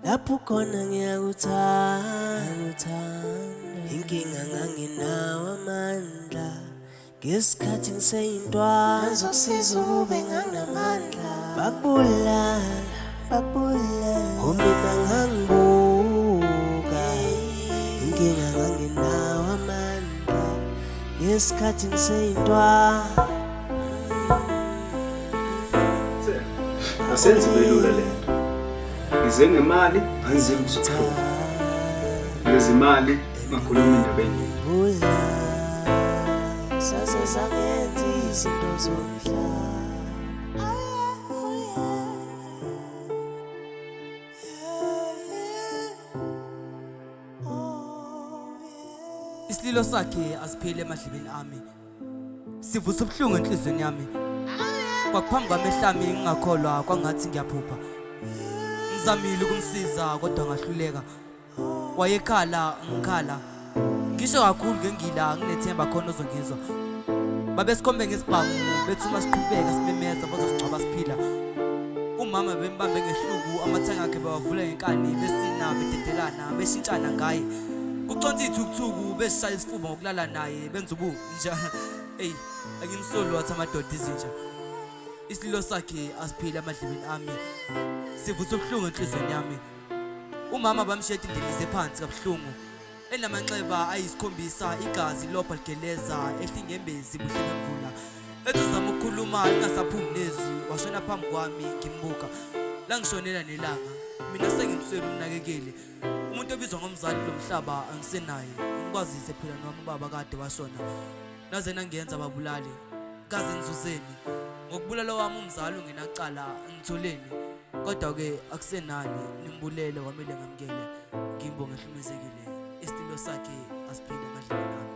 Lapho khona ngiyakuthanda, inkinga nganginawo amandla ngesikhathi ngiseyintwana. Ngizokusiza ukube nganginamandla. Bakubulala, bakubulala, oh mina ngangibuka. Inkinga nganginawo amandla ngesikhathi ngiseyintwana. Asenzi belula le nto. Ngize ngemali, angizile ukuzokuhlupha. Ngezimali ngakhuluma indaba eningi. Saze sangenza izinto zomhlaba. Isililo sakhe asipheli emadlebeni ami. Sivusa ubuhlungu enhlizweni yami. Kwakuphambi kwamehlo ami ngingakholwa kwangathi ngiyaphupha. Ngizamile ukumsiza kodwa ngahluleka. Wayekhala ngikhala. Ngisho kakhulu ngengila nginethemba khona ozongizwa. Babesikhombe ngesibhamu bethi uma siqhubeka simemeza bazosigcwaba siphila. Umama bembambe ngehluku amathanga akhe bewavula ngenkani besina bededelana beshintshana ngaye. Kuconsa iy'thukuthuku besishaya isifuba ngokulala naye benza ubunja. Eyi angimsoli wathi amadoda izinja. Isililo sakhe asiphile amadlebeni ami. Sivutha ubuhlungu enhlizweni yami. Umama bamshiya etindilize phansi kabuhlungu. Enamanxeba ayisikhombisa igazi lopha ligeleza ehla inyembezi buhle bemvula. Ethi uzama ukukhuluma lingasaphumi nezwi washona phambi kwami ngimbuka. Langishonela nelanga. Mina sengimswele umnakekeli. Umuntu obizwa ngomzali kulo mhlaba angisenaye. Ngikwazise phela noma ubaba kade washona. Naze nangenza babulali. Kaze ngizuzeni? Ngokubulala wami umzali ungenacala ngitholeni? Kodwa-ke akusenani nimbulele kwamele ngamukele. Ngimbonge ehlumezekile. Isililo sakhe asiphile emadlebeni ami.